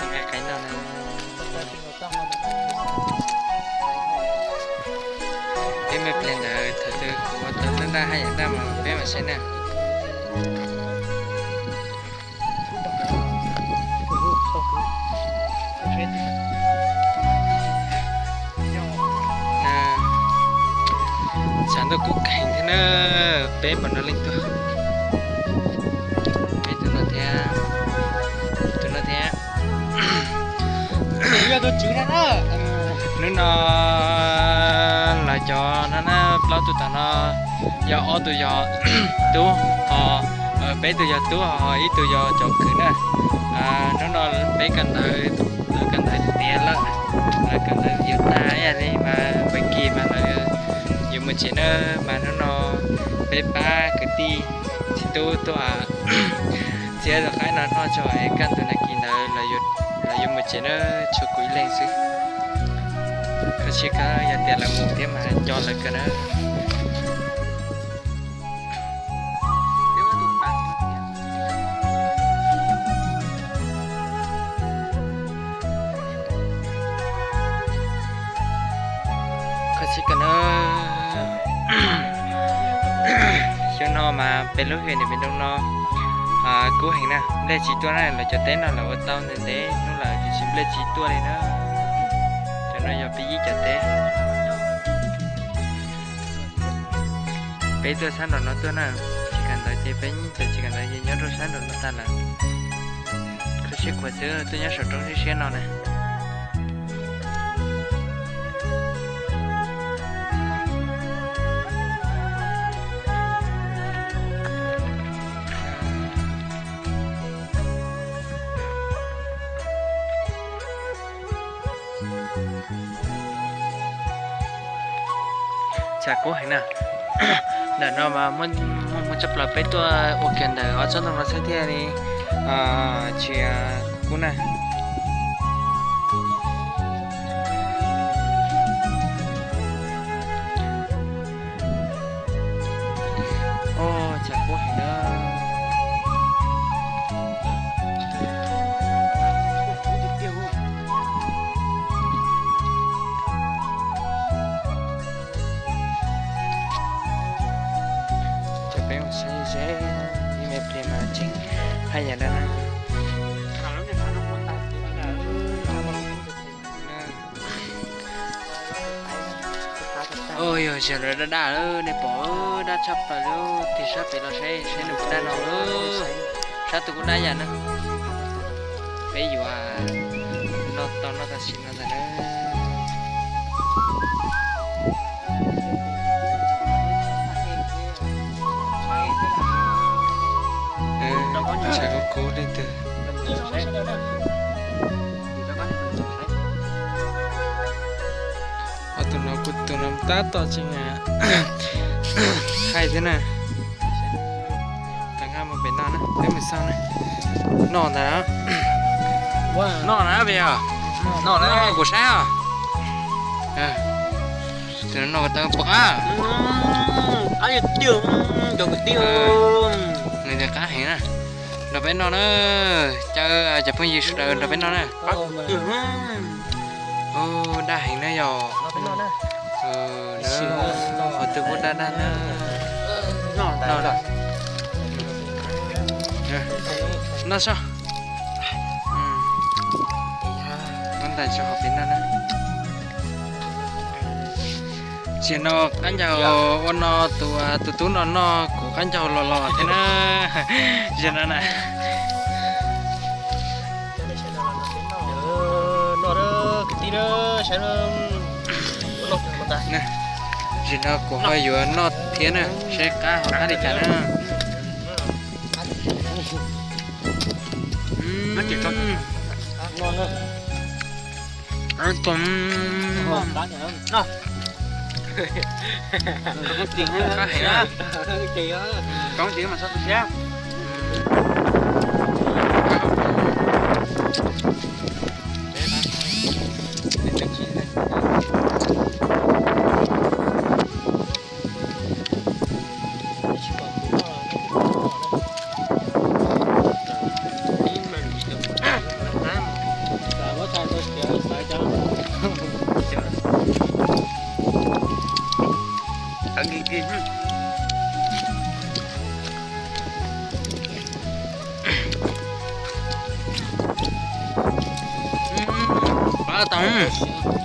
Nqa qaib noj na. Peb me pliag ntawd thaum twg kuv ua tau dab dab haj yam dab mas peb mam saib na. Tshav ntuj kub kheev thiab na, peb npaum no leej tuaj. Peb tus no thiab, tus no thiab. Hnub no lawv cov no na, plaub tug tom no yog ob tug yog tub, ho peb tug yog tub, ho ib tug yog cov kwv na. Hnub no peb kawm ntawv, lawv kawm ntawv tiav lawm, lawv kawm ntawv yuav tag ib yam li mas peb kis mas lawv yuav mus tsev na, mas hnub no peb pab kwv tij txiv tub tuaj txiav zog qaib no noj tso es kaj ntug nag kis ntawd lawv yuav mus tsev na, tshuav kuv ib leeg xwb. Koj siab kawg, yog tias lawv mus thiab mas nco lawv kawg na. Koj siab kawg na. Xyoo no mas peb lub hwj niam pem nroog no kub heev na, nplej tsis tuaj na, lawv cov teb no lawv ua tau ntev ntev hnub lawm tiam sis nplej tsis tuaj li na. Cov no yog peb yij cov teb. Peb tuaj sab nraum no tuaj na, tsis kam ntawd ces peb, tsis kam ntawd ces nyob rau sab nraum no tag lawm. Kho siab khuav xwb tuaj nyob saum roob siab siab no na. Tshav kub heev na. Ntawm no mas muaj hmoo tshaj plaws peb tuaj ua kiag ntawm ob tsob ntoo no xwb thiaj li tsis kub na. Tshav kub heev na. Cov peb mus saib ze, ib me pliag mas tseem haj yam dab na. Yog ziag lawm dab dab lawm, nej pom dab tshaj plaws lawm, tig sab pem los saib saib nws puas dab no lawm. Sab tus kuj dab yam na. Peb yuav noj tau noj tau sim no ntag na. Tshav kub kub li twg. Ob tug no kuj tus no tab tom tseem hais thiab na. Tag nqa mus pem no na, peb mus xauj na. Noj ntag. Noj na peb os. Noj na kuv saib os. Tus no noj tau pom qab. Nws tias qab heev na. Nrog peb noj na. Caw cov phooj ywg sawv daws nrog peb noj na. Ub, daj heev na yog. Qhov twg kuj daj daj na. Noj sob. Noj ntais tso hauv peb noj na. Zaum no qaab ncaug ua no tus, tus tub no noj kuv qaab ncaug los los thiab na. Zaum no na. Zaum no kuv ho yuav noj thiab na, saib qab ho qab li cas na. Qab heev na. Qab tau.